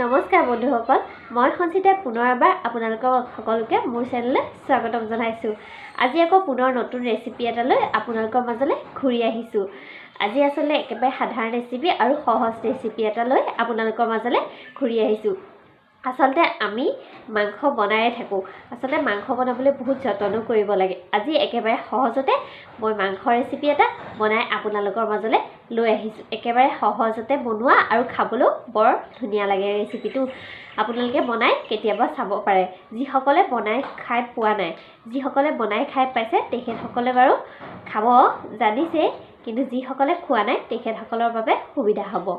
নমস্কাৰ বন্ধুসকল, মই সঞ্চিতাই পুনৰ এবাৰ আপোনালোকক সকলোকে মোৰ চেনেললৈ স্বাগতম জনাইছোঁ। আজি আকৌ পুনৰ নতুন ৰেচিপি এটালৈ আপোনালোকৰ মাজলৈ ঘূৰি আহিছোঁ। আজি আচলতে একেবাৰে সাধাৰণ ৰেচিপি আৰু সহজ ৰেচিপি এটালৈ আপোনালোকৰ মাজলৈ ঘূৰি আহিছোঁ। আচলতে আমি মাংস বনায়ে থাকোঁ, আচলতে মাংস বনাবলৈ বহুত যতনো কৰিব লাগে। আজি একেবাৰে সহজতে মই মাংস ৰেচিপি এটা বনাই আপোনালোকৰ মাজলৈ লৈ আহিছোঁ। একেবাৰে সহজতে বনোৱা আৰু খাবলৈও বৰ ধুনীয়া লাগে ৰেচিপিটো। আপোনালোকে বনাই কেতিয়াবা চাব পাৰে। যিসকলে বনাই খাই পোৱা নাই, যিসকলে বনাই খাই পাইছে তেখেতসকলে বাৰু খাব জানিছেই, কিন্তু যিসকলে খোৱা নাই তেখেতসকলৰ বাবে সুবিধা হ'ব।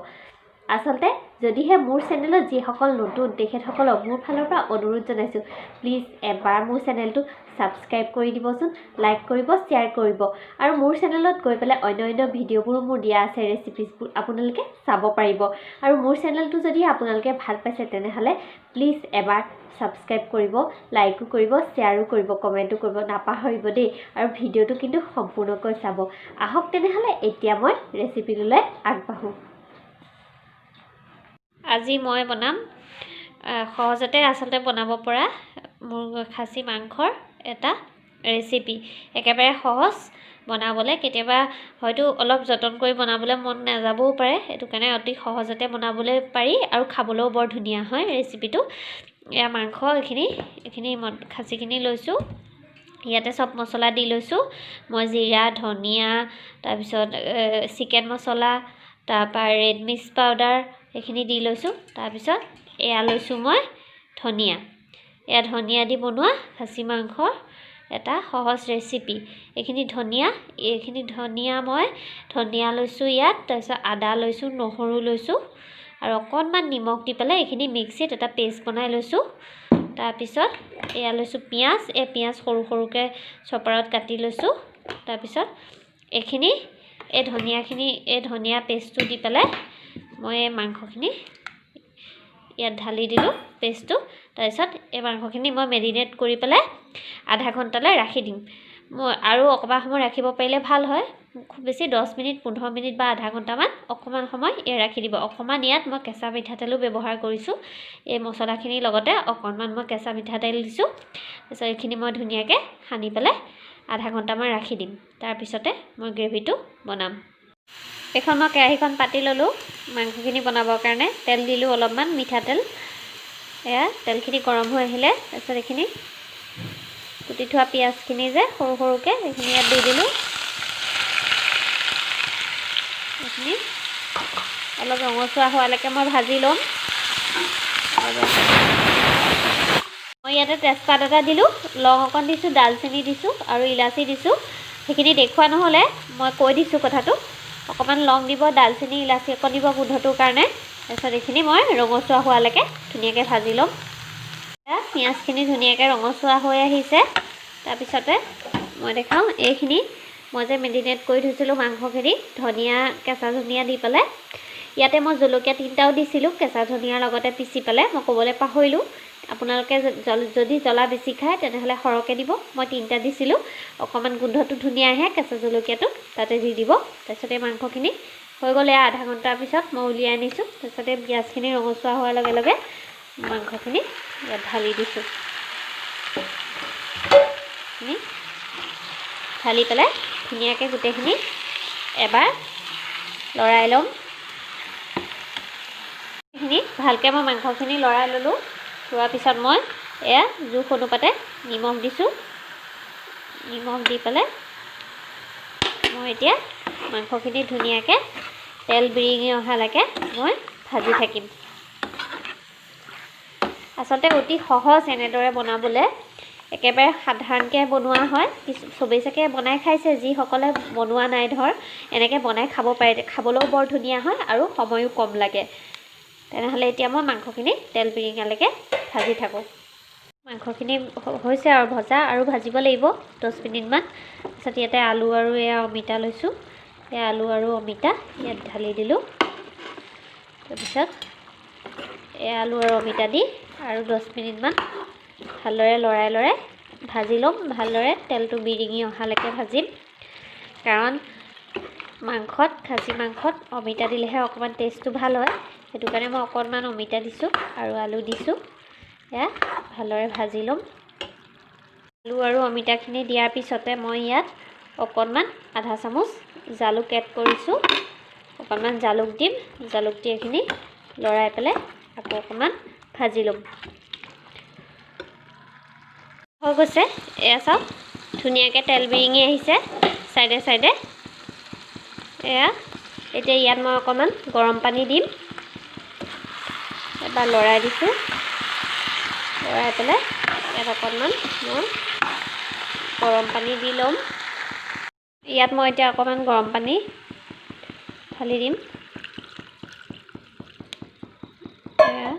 আচলতে যদিহে মোৰ চেনেলত যিসকল নতুন তেখেতসকলক মোৰ ফালৰ পৰা অনুৰোধ জনাইছোঁ, প্লিজ এবাৰ মোৰ চেনেলটো ছাবস্ক্ৰাইব কৰি দিবচোন, লাইক কৰিব, শ্বেয়াৰ কৰিব। আৰু মোৰ চেনেলত গৈ পেলাই অন্য অন্য ভিডিঅ'বোৰো মোৰ দিয়া আছে, ৰেচিপিজবোৰ আপোনালোকে চাব পাৰিব। আৰু মোৰ চেনেলটো যদি আপোনালোকে ভাল পাইছে তেনেহ'লে প্লিজ এবাৰ ছাবস্ক্ৰাইব কৰিব, লাইকো কৰিব, শ্বেয়াৰো কৰিব, কমেণ্টো কৰিব নাপাহৰিব দেই। আৰু ভিডিঅ'টো কিন্তু সম্পূৰ্ণকৈ চাব। আহক তেনেহ'লে এতিয়া মই ৰেচিপিটোলৈ আগবাঢ়োঁ। আজি মই বনাম সহজতে আচলতে বনাব পৰা মোৰ খাচী মাংসৰ এটা ৰেচিপি। একেবাৰে সহজ বনাবলৈ, কেতিয়াবা হয়তো অলপ যতন কৰি বনাবলৈ মন নাযাবও পাৰে, সেইটো কাৰণে অতি সহজতে বনাবলৈ পাৰি আৰু খাবলৈও বৰ ধুনীয়া হয় ৰেচিপিটো। এয়া মাংস এইখিনি খাচীখিনি লৈছোঁ, ইয়াতে চব মছলা দি লৈছোঁ মই, জিৰা, ধনিয়া, তাৰপিছত চিকেন মছলা, তাৰপৰা ৰেড মিক্স পাউডাৰ এইখিনি দি লৈছোঁ। তাৰপিছত এয়া লৈছোঁ মই ধনিয়া, এয়া ধনিয়া দি বনোৱা খাচী মাংসৰ এটা সহজ ৰেচিপি। এইখিনি ধনিয়া মই ধনিয়া লৈছোঁ ইয়াত, তাৰপিছত আদা লৈছোঁ, নহৰু লৈছোঁ আৰু অকণমান নিমখ দি পেলাই এইখিনি মিক্সিত এটা পেষ্ট বনাই লৈছোঁ। তাৰপিছত এয়া লৈছোঁ পিঁয়াজ, এই পিঁয়াজ সৰু সৰুকৈ চপাৰত কাটি লৈছোঁ। তাৰপিছত এইখিনি এই ধনিয়াখিনি, এই ধনিয়া পেষ্টটো দি পেলাই মই এই মাংসখিনি ইয়াত ঢালি দিলোঁ পেষ্টটো। তাৰপিছত এই মাংসখিনি মই মেৰিনেট কৰি পেলাই আধা ঘণ্টালৈ ৰাখি দিম। মই আৰু অকণমান সময় ৰাখিব পাৰিলে ভাল হয়, খুব বেছি 10 মিনিট, 15 মিনিট বা আধা ঘণ্টামান অকণমান সময় ইয়াত ৰাখি দিব। অকণমান ইয়াত মই কেঁচা মিঠাতেলো ব্যৱহাৰ কৰিছোঁ, এই মছলাখিনিৰ লগতে অকণমান মই কেঁচা মিঠাতেল দিছোঁ। তাৰপিছত এইখিনি মই ধুনীয়াকৈ সানি পেলাই আধা ঘণ্টামান ৰাখি দিম। তাৰপিছতে মই গ্ৰেভিটো বনাম। এইখন মই কেৰাহীখন পাতি ল'লোঁ মাংসখিনি বনাবৰ কাৰণে। তেল দিলোঁ অলপমান মিঠাতেল। এয়া তেলখিনি গৰম হৈ আহিলে তাৰপিছত এইখিনি কুটি থোৱা পিঁয়াজখিনি যে সৰু সৰুকৈ সেইখিনি ইয়াত দি দিলোঁ। এইখিনি অলপ ৰঙচুৱা হোৱালৈকে মই ভাজি ল'ম। মই ইয়াতে তেজপাত এটা দিলোঁ, লং অকণ দিছোঁ, ডালচেনি দিছোঁ আৰু ইলাচি দিছোঁ। সেইখিনি দেখুওৱা নহ'লে মই কৈ দিছোঁ কথাটো। অকণমান লং দিব, ডালচেনি, ইলাচি অকণ দিব গোন্ধটোৰ কাৰণে। তাৰপিছত এইখিনি মই ৰঙচুৱা হোৱালৈকে ধুনীয়াকৈ ভাজি ল'ম। পিঁয়াজখিনি ধুনীয়াকৈ ৰঙচুৱা হৈ আহিছে। তাৰপিছতে মই দেখাওঁ এইখিনি মই যে মেৰিনেট কৰি থৈছিলোঁ মাংসখিনি, ধনিয়া, কেঁচা ধনিয়া দি পেলাই। ইয়াতে মই জলকীয়া 3টাও দিছিলোঁ কেঁচা ধনিয়াৰ লগতে পিচি পেলাই, মই ক'বলৈ পাহৰিলোঁ। আপোনালোকে যদি জ্বলা বেছি খায় তেনেহ'লে সৰহকৈ দিব, মই 3টা দিছিলোঁ। অকণমান গোন্ধটো ধুনীয়া আহে কেঁচা জলকীয়াটো তাতে দি দিব। তাৰপিছতে মাংসখিনি হৈ গ'ল। এয়া আধা ঘণ্টাৰ পিছত মই উলিয়াই আনিছোঁ। তাৰপিছতে পিঁয়াজখিনি ৰঙচুৱা হোৱাৰ লগে লগে মাংসখিনি ইয়াত ঢালি দিছোঁ। ঢালি পেলাই ধুনীয়াকৈ গোটেইখিনি এবাৰ লৰাই ল'ম। এইখিনি ভালকৈ মই মাংসখিনি লৰাই ল'লোঁ। লোৱাৰ পিছত মই এয়া জোখ অনুপাতে নিমখ দিছোঁ। নিমখ দি পেলাই মই এতিয়া মাংসখিনি ধুনীয়াকৈ তেল বিৰিঙি অহালৈকে মই ভাজি থাকিম। আচলতে অতি সহজ এনেদৰে বনাবলৈ, একেবাৰে সাধাৰণকৈ বনোৱা হয়। চবেই চাগে বনাই খাইছে, যিসকলে বনোৱা নাই ধৰ এনেকৈ বনাই খাব পাৰে, খাবলৈও বৰ ধুনীয়া হয় আৰু সময়ো কম লাগে। তেনেহ'লে এতিয়া মই মাংসখিনি তেল বিৰিঙালৈকে ভাজি থাকোঁ। মাংসখিনি হৈছে আৰু ভজা, আৰু ভাজিব লাগিব 10 মিনিটমান। তাৰপিছত ইয়াতে আলু আৰু এয়া অমিতা লৈছোঁ, এয়া আলু আৰু অমিতা ইয়াত ঢালি দিলোঁ। তাৰপিছত এয়া আলু আৰু অমিতা দি আৰু 10 মিনিটমান ভালদৰে লৰাই লৰাই ভাজি ল'ম। ভালদৰে তেলটো বিৰিঙি অহালৈকে ভাজিম, কাৰণ মাংসত, খাচী মাংসত অমিতা দিলেহে অকণমান টেষ্টটো ভাল হয়। সেইটো কাৰণে মই অকণমান অমিতা দিছোঁ আৰু আলু দিছোঁ। এয়া ভালদৰে ভাজি ল'ম। আলু আৰু অমিতাখিনি দিয়াৰ পিছতে মই ইয়াত অকণমান আধা চামুচ জালুক এড কৰিছোঁ। অকণমান জালুক দিম, জালুক দি এইখিনি লৰাই পেলাই আকৌ অকণমান ভাজি ল'ম। হৈ গৈছে, এয়া চাওক ধুনীয়াকৈ তেল বিৰিঙি আহিছে চাইডে চাইডে। এয়া এতিয়া ইয়াত মই অকণমান গৰম পানী দিম। এবাৰ লৰাই দিছোঁ, লৰাই পেলাই ইয়াত অকণমান মই গৰম পানী দি ল'ম। ইয়াত মই এতিয়া অকণমান গৰম পানী ঢালি দিম। এয়া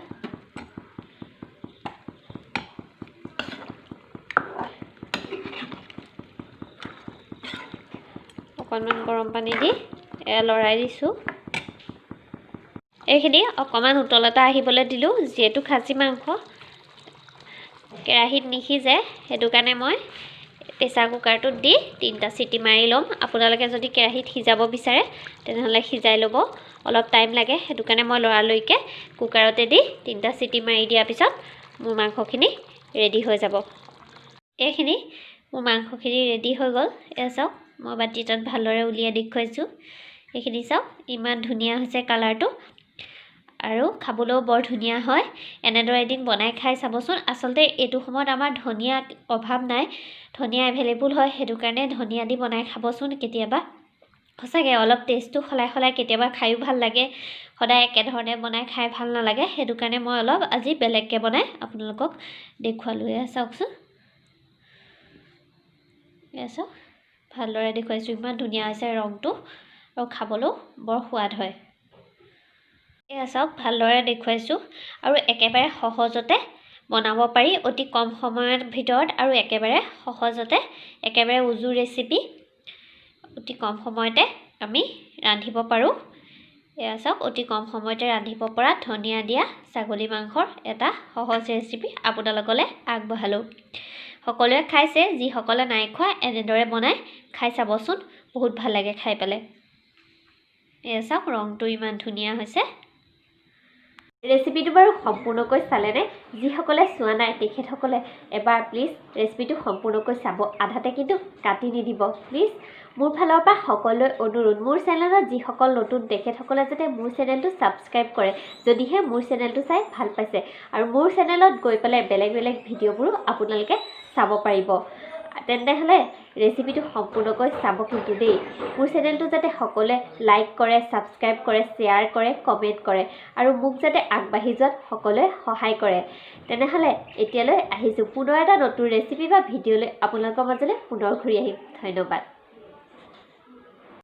অকণমান গৰম পানী দি এয়া লৰাই দিছোঁ। এইখিনি অকণমান উতল এটা আহিবলৈ দিলোঁ, যিহেতু খাচী মাংস কেৰাহীত নিসিজে, সেইটো কাৰণে মই প্ৰেছাৰ কুকাৰটোত দি 3টা চিটি মাৰি ল'ম। আপোনালোকে যদি কেৰাহীত সিজাব বিচাৰে তেনেহ'লে সিজাই ল'ব, অলপ টাইম লাগে, সেইটো কাৰণে মই লৰালৰিকৈ কুকাৰতে দি 3টা চিটি মাৰি দিয়াৰ পিছত মোৰ মাংসখিনি ৰেডি হৈ যাব। এইখিনি মোৰ মাংসখিনি ৰেডি হৈ গ'ল। এয়া চাওক, মই বাতি এটাত ভালদৰে উলিয়াই দেখুৱাইছোঁ। এইখিনি চাওক, ইমান ধুনীয়া হৈছে কালাৰটো আৰু খাবলৈও বৰ ধুনীয়া হয়। এনেদৰে এদিন বনাই খাই চাবচোন। আচলতে এইটো সময়ত আমাৰ ধনিয়া অভাৱ নাই, ধনিয়া এভেইলেবল হয়, সেইটো কাৰণে ধনিয়া দি বনাই খাবচোন কেতিয়াবা। সঁচাকৈ অলপ টেষ্টটো সলাই সলাই কেতিয়াবা খায়ো ভাল লাগে, সদায় একেধৰণে বনাই খাই ভাল নালাগে। সেইটো কাৰণে মই অলপ আজি বেলেগকৈ বনাই আপোনালোকক দেখুৱালোঁ। এয়া চাওকচোন, এয়া চাওক ভালদৰে দেখুৱাইছোঁ, ইমান ধুনীয়া হৈছে ৰংটো আৰু খাবলৈও বৰ সোৱাদ হয়। এয়া চাওক ভালদৰে দেখুৱাইছোঁ আৰু একেবাৰে সহজতে বনাব পাৰি, অতি কম সময়ৰ ভিতৰত আৰু একেবাৰে সহজতে, একেবাৰে উজু ৰেচিপি, অতি কম সময়তে আমি ৰান্ধিব পাৰোঁ। এয়া চাওক, অতি কম সময়তে ৰান্ধিব পৰা ধনিয়া দিয়া ছাগলী মাংসৰ এটা সহজ ৰেচিপি আপোনালোকলৈ আগবঢ়ালোঁ। সকলোৱে খাইছে, যিসকলে নাই খোৱা এনেদৰে বনাই খাই চাবচোন, বহুত ভাল লাগে খাই পেলাই। এয়া চাওক ৰংটো ইমান ধুনীয়া হৈছে। ৰেচিপিটো বাৰু সম্পূৰ্ণকৈ চালেনে? যিসকলে চোৱা নাই তেখেতসকলে এবাৰ প্লিজ ৰেচিপিটো সম্পূৰ্ণকৈ চাব, আধাতে কিন্তু কাটি নিদিব প্লিজ। মোৰ ফালৰ পৰা সকলোলৈ অনুৰোধ, মোৰ চেনেলত যিসকল নতুন তেখেতসকলে যাতে মোৰ চেনেলটো ছাবস্ক্ৰাইব কৰে, যদিহে মোৰ চেনেলটো চাই ভাল পাইছে। আৰু মোৰ চেনেলত গৈ পেলাই বেলেগ বেলেগ ভিডিঅ'বোৰো আপোনালোকে চাব পাৰিব। তেনেহ'লে ৰেচিপিটো সম্পূৰ্ণকৈ চাব কিন্তু দেই। মোৰ চেনেলটো যাতে সকলোৱে লাইক কৰে, ছাবস্ক্ৰাইব কৰে, শ্বেয়াৰ কৰে, কমেণ্ট কৰে আৰু মোক যাতে আগবাঢ়ি যোৱাত সকলোৱে সহায় কৰে। তেনেহ'লে এতিয়ালৈ আহিছোঁ, পুনৰ এটা নতুন ৰেচিপি বা ভিডিঅ'লৈ আপোনালোকৰ মাজলৈ পুনৰ ঘূৰি আহিম। ধন্যবাদ।